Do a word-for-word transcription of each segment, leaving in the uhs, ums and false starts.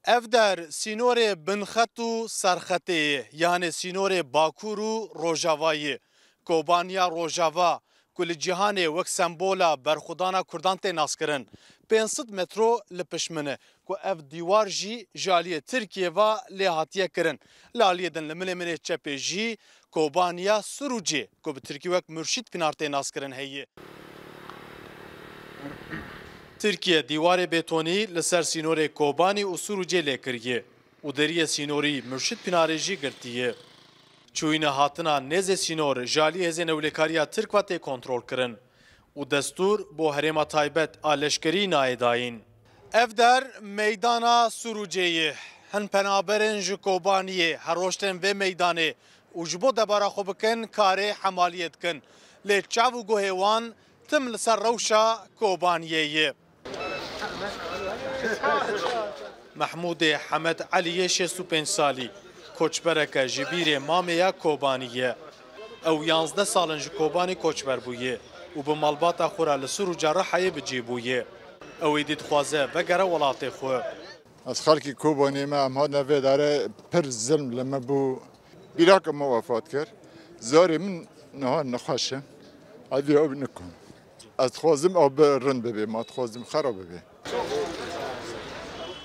Ev der sînorê binxet û serxetê ye, yanê sînorê Bakur û Rojava ye. Kobaniya Rojava, ku li cîhanê wek sembola berxwedana Kurdan tê naskirin, pênc sed metro li pişt min e, ku ev dîwar jî ji aliyê Tirkiyê ve lê hatiye kirin. Li aliyê din li milê min ê çepê jî Kobaniya Surucê, ku bi tirkî wek Murşîd Pinar tê naskirin, heye. Tirkiye dîwarê bêtonî li ser sînorê Kobanî û Surucê lê kiriye û deriyê sînorî Murşîd Pinarê jî girtiye. Çûyîne hatina nêzê sînor ji alî hêzên ewlêkariya Tirk ve tê kontrolkirin û destûr bo herêma taybet a leşkerî nayê dayîn. Ev der meydana Surucê ye. Hin penaberên ji Kobaniyê her roj tên vê meydanê û ji bo debara xwe bikin karê hemaliyê dikin. Lê çav û guhê wan tim li ser rewşa Kobaniyê ye. Mehmûdê Hemed Elî yê şêst û pênc salî, koçbereke ji bîrê mamê ya Kobanî ye. Ew yanzdeh sal in ji Kobanî koçber bûye û bi malbata xwe re li Suruca Rihayê bi cî bûye. Ew êdî dixwaze vegere welatê xwe. Ez xelkî Kobanî me, em hatine vê derê, pir zilm li me bû. Bîrake me wefat kir. Zarê min niha nexweş e. Evî ew nikum. Ez dixwazim ew bi rind bibê, ma dixwazim xera bibê.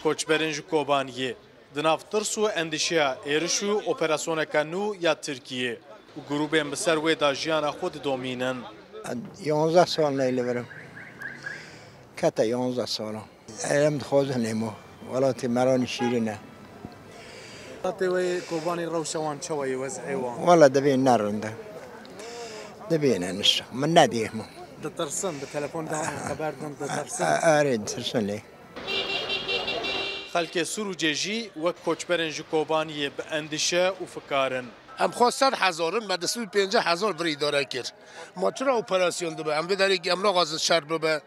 Koçberên ji Kobaniyê di nav tirs û endîşeya êriş û operasyoneke nû ya Tirkiyê û grûbên bi ser wê de jiyana xwe didomînin. Yanzdeh sal ney li vir im. Kete yanzdeh sal. Em dixwazin êmo. Welatê me ranî şîrîn e. Welatê wê Kobanî rewşa wan çawa ye, wez'ê wan? Wela divê ne rind e. Divê ne nişa. Min nedî êmo. Ditirsin, bi telefon de xeber din, ditirsin. A-, a-, erê, ditirsin lê. Xelkê Surucê jî wek koçberên ji Kobaniyê bi endîşe û fikar in. Em xwe sed hezar in, me du sed û pêncî hezar vir îdare kir. Ma çira operasyon dibe? Em vê derê em naxwazin şer bibe.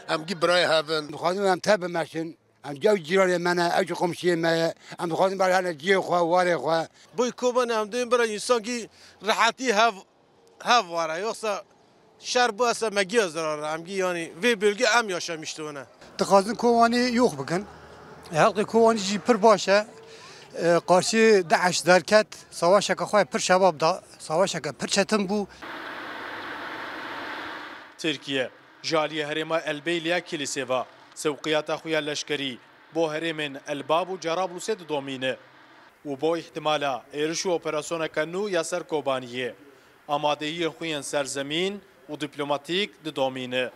Em gî birayê hev in. Dixwazin em tev bimeşin. Em ew cîranê me ne, ew jî komşiyê me ye. Em dixwazin ber hene cihê xwe, warê xwe. Boy Kobanê em dibên bira însankî rehetî hev, hev ware. Yoksa şer bu ese me giya zarar. Em gî yani vê bölge em yaşamıştı ona. Dixwazin Kobanî yox bikin. Xelkê Kobanî jî pir baş e. E, qarşî DAIŞ derket, savaşeke xwe pir şebab da. Savaşeke pir çetin bû. Tirkiye ji aliyê herêma Elbeyliya Kilîsê ve sewqiyata xwe ya leşkerî bo herêmên Elbab û Cerablusê didomîne û bo îhtimala êriş û operasyoneke nû ya ser Kobaniyê amadeyiyên xwe yên serzemîn û dîplomatîk didomîne.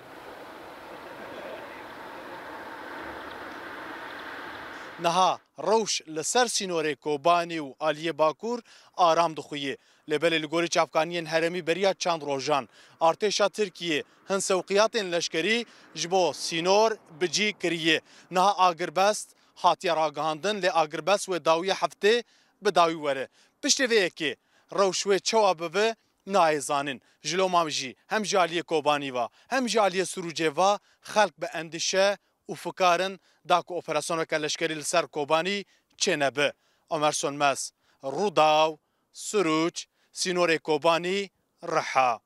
Niha rewş li ser sînorê Kobanî û aliyê Bakur aram dixuye. Lê belê li gorî çavkaniyên herêmî beriya çend rojan artêşa Tirkiyê hin sewqiyatên leşkerî ji bo sînor bi cî kiriye. Niha agirbest hatiye ragihandin, lê agirbest wê dawiya heftê bi dawî were. Piştî vê yekê rewş wê çawa bibe nayê zanîn. Ji loma jî hem ji aliyê Kobanî ve hem ji aliyê Sirûcê ve xelk bi endîşe û fikar in da ku operasyoneke leşkerî li ser Kobanî çênebe. Omer Sönmez, Rûdaw, Sirûc, sînorê Kobanî, Riha.